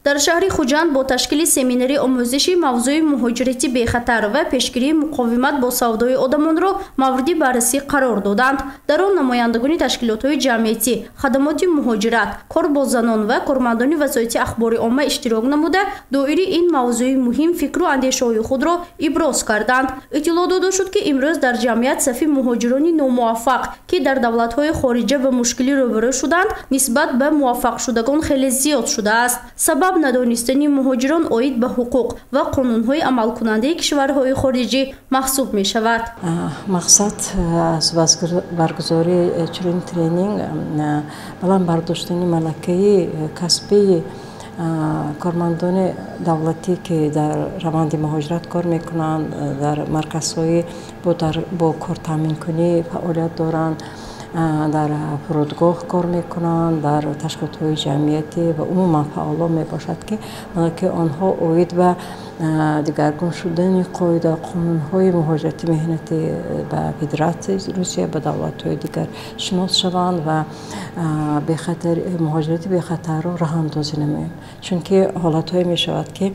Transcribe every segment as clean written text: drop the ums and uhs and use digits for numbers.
Дар шаҳри Хуҷанд бо ташкили семинари омӯзиши мавзӯи муҳоҷирати бехатар ва пешгирии муқовимат бо савдои одамонро мавриди баррасӣ қарор доданд. Дар он намояндагони ташкилотҳои ҷамъиятӣ, хадамоти муҳоҷират, кор бо занон ва кормандони вазоити ахбори омма иштирок намуда, доири ин мавзӯи муҳим фикру андешаҳои худро иброз карданд. Иттилоъ дода шуд, ки имрӯз дар ҷамъият сафи муҳоҷирони номуваффақ, ки дар давлатҳои хориҷа ба мушкилӣ рӯбарӯ шуданд, нисбат ба муваффақшудагон хеле зиёд шудааст. Сабаб надонистани муҳоҷирон оид ба ҳуқуқ ва қонунҳои амалкунандаи кишварҳои хориҷӣ маҳсуб мешавад. Мақсад аз баргузории чунин тренинг баланд бардоштани малакаи касбии кормандони давлатӣ, ки дар раванди муҳоҷират кор мекунанд, дар марказҳои бо кортаъминкунӣ фаъолият доранд, дар фурудгоҳ кор мекунанд, дар ташкилотҳои ҷамъиятӣ ва умуман фаъолон мебошад, ки малакаи онҳо оид ба дигаргун шудани қоида қонунҳои муҳоҷирати меҳнатӣ ба Федератсияи Русия, ба давлатҳои дигар шинос шаванд ва муҳоҷирати бехатарро роҳандозӣ намоем. Чунки ҳолатҳое мешавад, ки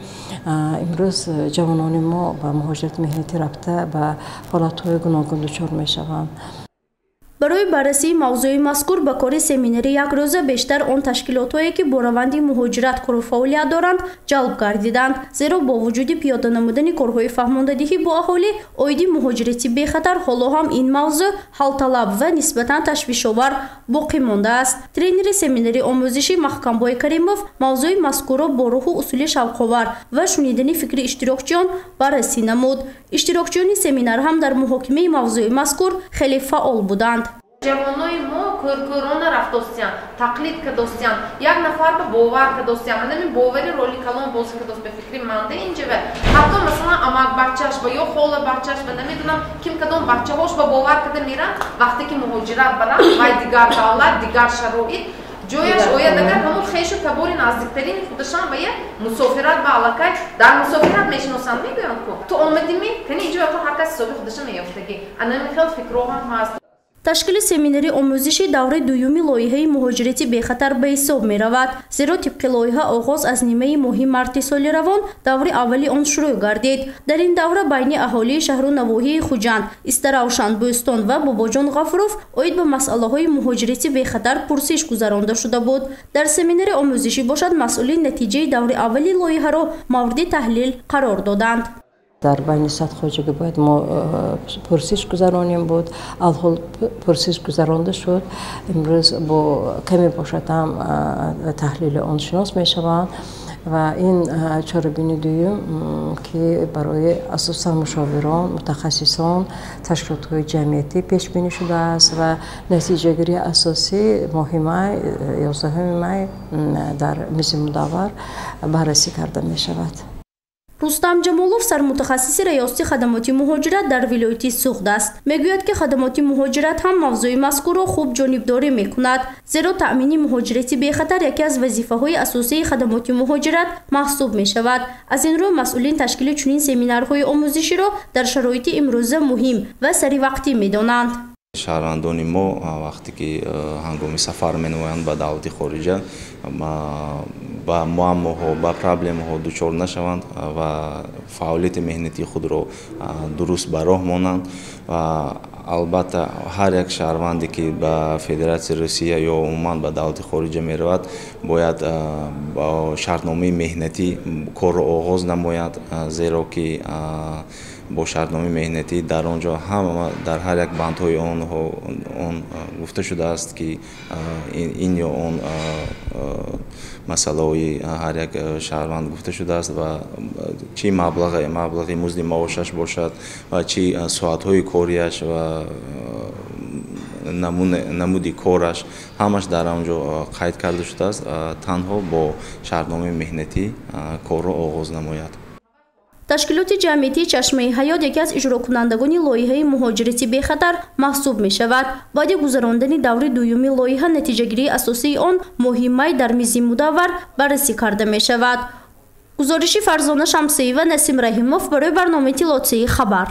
имрӯз ҷавонони мо ба муҳоҷирати меҳнатӣ рафта ба ҳолатҳои гуногун дучор мешаванд. Барои баррасии мавзӯи мазкур ба кори семинари якрӯза бештар он ташкилотҳое, ки бо раванди муҳоҷират кору фаъолият доранд, ҷалб гардиданд. Зеро бо вуҷуди пиёда намудани корҳои фаҳмондадиҳӣ бо аҳолӣ оиди муҳоҷирати бехатар, ҳоло ҳам ин мавзӯъ ҳалталаб ва нисбатан ташвишовар боқӣ мондааст. Тренери семинари омӯзишӣ Маҳкамбой Каримов мавзӯи мазкурро бо рӯҳу усули шавқовар ва шунидани фикри иштирокчиён баррасӣ намуд. Иштирокчиёни семинар ҳам дар муҳокимаи мавзӯи мазкур хеле фаъол буданд. Ҷавонои мо кӯркӯрона рафтостиянд, тақлид кардостиянд, як нафар ба бовар кардостиянд. Ҳамин бовари роли калон бозӣ кардост ба фикри манда инҷава. Ҳатто масалан амак бачааш ба ё хола бачааш ба намедонам ким кадом бачаҳош ба бовар карда меранд, вақте ки муҳоҷират баранд, вай дигар давлат, дигар шароит ҷояш ояд, агар ҳамон хешу табори наздиктарини худашон ба як мусофират ба аллакай дар мусофират мешиносанд, мегӯянд ку ту омадими, кани инҷо ҳар кас ҳисоби худаша меёфтагӣ. Ана хел фикрҳо ҳам ҳаст. Ташкили семинари омӯзиши давраи дуюми лоиҳаи муҳоҷирати бехатар ба ҳисоб меравад. Зеро тибқи лоиҳа оғоз аз нимаи моҳи марти соли равон даври аввали он шурӯъ гардид. Дар ин давра байни аҳолии шаҳру навоҳии Хуҷанд, Истаравшан, Бӯстон ва Бобоҷон Ғафуров оид ба масъалаҳои муҳоҷирати бехатар пурсиш гузаронда шуда буд. Дар семинари омӯзишӣ бошад, масъулин натиҷаи даври аввали лоиҳаро мавриди таҳлил қарор доданд. Дар байни 100 хоҷагӣ бояд мо пурсиш гузаронем буд. Алҳол пурсиш гузаронда шуд. Имрӯз бо каме бошад ҳам таҳлили он шинос мешаванд ва ин чорабини дуюм, ки барои асосан мушовирон, мутахассисон, ташкилотҳои ҷамъиятӣ пешбинӣ шудааст ва натиҷагирии асосӣ моҳи май, 11 май дар мизи мудаввар баррасӣ карда мешавад. Рустам Ҷамолов сармутахассиси раёсати хадамоти муҳоҷират дар вилояти Суғд аст. Мегӯяд, ки хадамоти муҳоҷират ҳам мавзӯи мазкурро хуб ҷонибдорӣ мекунад, зеро таъмини муҳоҷирати бехатар яке аз вазифаҳои асосии хадамоти муҳоҷират маҳсуб мешавад. Аз ин рӯ масъулин ташкили чунин семинарҳои омӯзиширо дар шароити имрӯза муҳим ва саривақтӣ медонанд. Шаҳрвандони мо вақте ки ҳангоми сафар менамоянд ба давлати хориҷа, ба муаммоҳо, ба проблемаҳо дучор нашаванд ва фаъолияти меҳнатии худро дуруст ба роҳ монанд. Ва албатта ҳар як шаҳрванде, ки ба Федератсияи Русия ё умуман ба давлати хориҷа меравад, бояд бо шартномаи меҳнатӣ корро оғоз намояд, зеро ки бо шартномаи меҳнатӣ дар он ҷо ҳама дар ҳар як бандҳои он гуфта шудааст, ки ин ё он масъалаҳои ҳар як шаҳрванд гуфта шудааст ва чӣ маблағи музди маошаш бошад ва чӣ соатҳои кориаш ва намуди кораш ҳамаш дар он ҷо қайд карда шудааст. Танҳо бо шартномаи меҳнатӣ корро оғоз намояд. Ташкилоти ҷамъиятии Чашмаи ҳаёт яке аз иҷрокунандагони лоиҳаи муҳоҷирати бехатар маҳсуб мешавад. Баъди гузарондани даври дуюми лоиҳа натиҷагирии асосии он моҳи май дар мизи мудаввар баррасӣ карда мешавад. Гузориши Фарзона Шамсиева, Насим Раҳимов барои барномаи иттилоотии хабар.